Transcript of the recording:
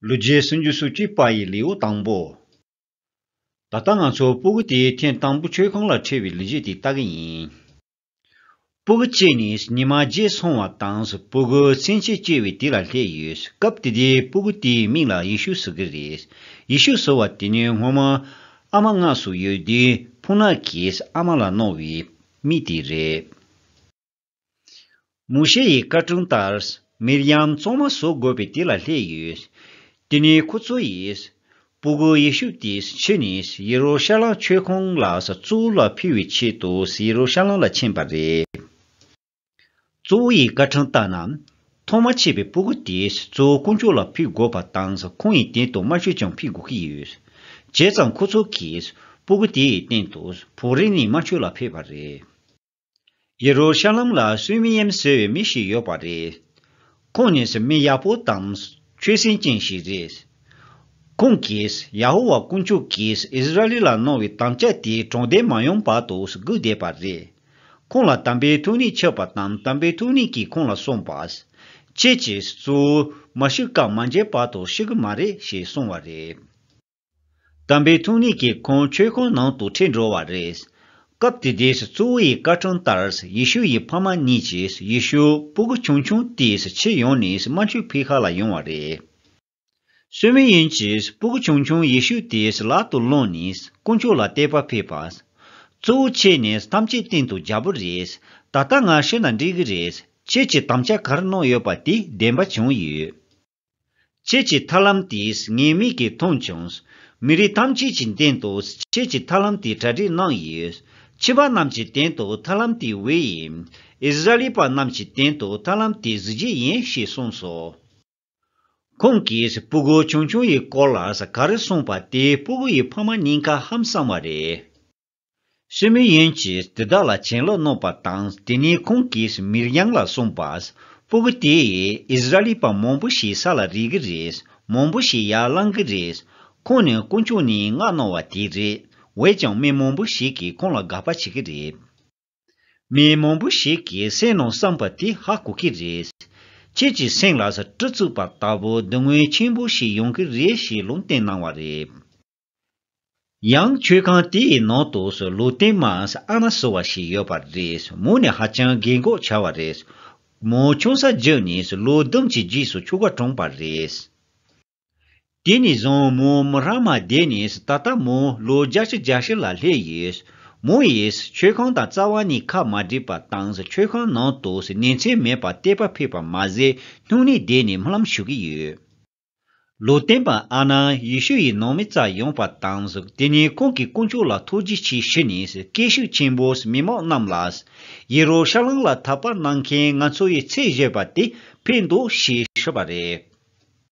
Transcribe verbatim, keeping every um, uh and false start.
ལོ་རྒྱུས་སུམ་ཅུ་སོ་གཅིག་པ་ཡི་ལེའུ་དང་པོ། ད་ལྟ་ང་ཚོ་སྤུ་གུ་དེའི་ཐེངས་དང་པོ་མཆོད་ཁང་ལ་ཁྲིད་པའི་ལོ་རྒྱུས་དེ་ལྟ་གི་ཡིན། སྤུ་གུ་གཅིག་ནི་ཉི་མ་བརྗེད་སོང་བ་དང་སྤུ་གུ་ཚུན་ཆད་སྐྱེས་པའི་དུས་ལ་སླེབས་ཡོད། སྐབས་དེ་དུས་སྤུ་གུ་དེའི་མིང་ལ་ཡེ་ཤུ་ཟེར་གི་རེད། ཡེ་ཤུ་ཟེར་བ་དེ་ནི་སྔོན་མ་ཨ་མ་མངལ་སུ་ཡོད་དུས་ཕོ་ཉ་གིས་ཨ་མ་ལ་གནང་བའི་མིང་དེ་རེད། མོ་ཤེ་ཡི་བཀའ་ཁྲིམས་ལྟར་མིར་ཡམ་གཙང་མ་བཟོ་དགོས་པའི་དུས་ལ་སླེབས་ཡོད། དེ་ནས་ཁོ་ཚོ་ཡིས་སྤུ་གུ་ཡེ་ཤུ་དེ་ཁྱེར་ནས་ཡེ་རུ་ཤ་ལམ་མཆོད་ཁང་ལ་གཙོ་བོ་ལ་ཕུལ་བའི་ཆེད་དུ་ཡེ་རུ་ཤ་ལམ་ལ་ཕྱིན་པ་རེད། གཙོ་བོ་ཡི་བཀའ་ཁྲིམས་ལྟར་ན། ཐོག་མ་མཆེད་པའི་སྤུ་གུ་དེ་གཙོ་བོ་དཀོན་མཆོག་ལ་ཕུལ་དགོས་པ་དང་ཁོང་ཡི་སྟེང་དུ་དམར་མཆོད་ཀྱང་ཕུལ་དགོས་ཀྱི་ཡོད། བྱས་ཙང་ཁོ་ཚོ་གིས་སྤུ་གུ་དེ་ཡི་སྟེང་དུ་ཕོག་རིལ་ནས་དམར་མཆོད་ལ་ཕུལ་བ་རེད། ཡེ་རུ་ཤ་ལམ་ལ་སུ་མི་ཡེམ་ཟེར་བའི་མི་ཞིག་ཡོད་པ་རེད། ཁོང་ནི་མི་ཡག་པོ་དང་ཆོས་སེམས་ཅན་ཞིག་རེད། ཁོང་གིས་ཡ་ཧོ་ཝཱ་དཀོན་མཆོག་གིས་ཨིསི་ར་ཨེལ་ལ་གནང་བའི་དམ་བཅའ་དེ་དྲང་བདེན་མ་ཡོང་བར་དུ་སྒུག་བསྡད་པ་རེད། ཁོང་ལ་དམ་པའི་ཐུགས་ཉིད་ཆགས་པ་དང་དམ་པའི་ཐུགས་ཉིད་ཀྱིས་ཁོང་ལ་གསུངས་པ། ཁྱེད་ཀྱིས་གཙོ་བོ་མ་ཤི་ཀ་མ་མཇལ་བར་དུ་ཤི་གི་མ་རེད་ཞེས་གསུངས་པ་རེད། དམ་པའི་ཐུགས་ཉིད་ཀྱིས་ཁོང་མཆོད་ཁང་ནང་དུ་ཁྲིད་འགྲོ་བ་རེད། སྐབས་དེ་དུས་གཙོ་བོ་ཡི་བཀའ་ཁྲིམས་ལྟར་ཡེ་ཤུ་ཡི་ཕ་མ་གཉིས་ཀྱིས་ཡེ་ཤུ་སྤུ་གུ་ཆུང་ཆུང་དེས་ཁྱེར་ཡོང་ནས་དམར་མཆོད་ཕུལ་ཁ་ལ་ཡོང་བ་རེད། སུ་མི་ཡེམ་གྱིས་སྤུ་གུ་ཆུང་ཆུང་ཡེ་ཤུ་དེ་ལག་ཏུ་བླངས་ནས་དཀོན་མཆོག་ལ་དད་པ་ཕུལ་བ། གཙོ་བོ་ཁྱེད་ནི་ཐམས་ཅད་སྟེང་དུ་རྒྱལ་པོ་རེད། ད་ལྟ་ང་ཤི་ན་འགྲིག་གི་རེད། ཁྱེད་ཀྱིས་དམ་བཅའ་ག་རེ་གནང་ཡོད་པ་དེ་བདེན་པ་བྱུང་ཡོད། ཁྱེད་ཀྱི་ཐར་ལམ་དེ་ངའི་མིག་གིས་མཐོང་བྱུང་། མི་རིགས་ཐམས་ཅད་ཀྱི་སྟེང་དུ་ཁྱེད་ཀྱི་ཐར་ལམ་དེ་གྲ་སྒྲིག་གནང་ཡོད། ཁྱིམ་པ་རྣམས་ཀྱི་སྟེང་དུ་ཐར་ལམ་དེ་འོད་ཡིན། ཨིསི་ར་ཨེལ་པ་རྣམས་ཀྱི་སྟེང་དུ་ཐར་ལམ་དེ་གཟི་བརྗིད་ཡིན་ཞེས་གསུངས་སོ། ཁོང་གིས་སྤུ་གུ་ཆུང་ཆུང་ཡི་སྐོར་ལ་ག་རེ་གསུངས་པ་དེ་སྤུ་གུ་ཡི་ཕ་མ་གཉིས་ཀ་ཧང་སངས་པ་རེད། སུ་མི་ཡེམ་གྱིས་དེ་དག་ལ་བྱིན་རླབས་གནང་བ་དང་དེ་ནས་ཁོང་གིས་མིར་ཡམ་ལ་གསུངས་པ། སྤུ་གུ་དེ་ཡིས་ཨིསི་ར་ཨེལ་པ་མང་པོ་ཞིག་ས་ལ་རིལ་གི་རེད། མང་པོ་ཞིག་ཡར་ལངས་གི་རེད། ཁོང་ནི་དཀོན་མཆོག་ནས་མངགས་གནང་བ་དེ་རེད། འོན་ཀྱང་མི་མང་པོ་ཞིག་གིས་ཁོང་ལ་དགག་པ་བྱེད་ཀྱི་རེད། མི་མང་པོ་ཞིག་གིས་སེམས་ནང་བསམ་པ་དེ་ཧ་གོ་གི་རེད། ཁྱེད་ཀྱི་སེམས་ལ་གྲི་བཙུགས་པ་ལྟ་བུ་སྡུག་བསྔལ་ཆེན་པོ་ཞིག་ཡོང་གི་རེད་ཞེས་ལུང་བསྟན་གནང་བ་རེད། ཡང་མཆོད་ཁང་དེ་ཡི་ནང་དུ་ལུང་སྟོན་པ་ཨ་ན་ཟེར་བ་ཞིག་ཡོད་པ་རེད། མོ་ནི་ཧ་ཅང་རྒན་གོག་ཆགས་པ་རེད། མོ་ཆུང་ས་བརྒྱུད་ནས་ལོ་བདུན་གྱི་རྗེས་སུ་ཆོས་པ་གྲོངས་པ་རེད། དེ་ནས་བཟུང་མོ་མི་རང་མ་བསྡད་ནས་ད་ལྟ་མོ་ལོ་བརྒྱད་ཅུ་གྱ་བཞི་ལ་སླེབས་ཡོད། མོ་ཡིས་མཆོད་ཁང་དང་རྩ་བ་ནས་ཁ་མ་བྲལ་བ་དང་མཆོད་ཁང་ནང་དུ་ཉིན་མཚན་མེད་པར་དད་པ་ཕེབས་པ་མ་ཟད་སྣུམ་ནས་བསྡད་ནས་སྨོན་ལམ་ཞུ་གི་ཡོད། ལུང་སྟོན་པ་ཨ་ནཱ་ཡེ་ཤུ་ཡི་ནང་མི་རྩ་ཡོང་པ་དང་། དེ་ནས་ཁོང་གིས་དཀོན་མཆོག་ལ་ཐུགས་རྗེ་ཆེ་ཞུས་ནས་སྐད་ཤུགས་ཆེན་པོས་མི་མང་རྣམས་ལ། ཡེ་རུ་ཤ་ལམ་ལ་འཐབ་པ་གནང་མཁན་ང་ཚོ་ཡི་ཚེ་བཞེས་པ་དེ་ཕེབས་འདུག་ཞེས་ཞུས་པ་རེད།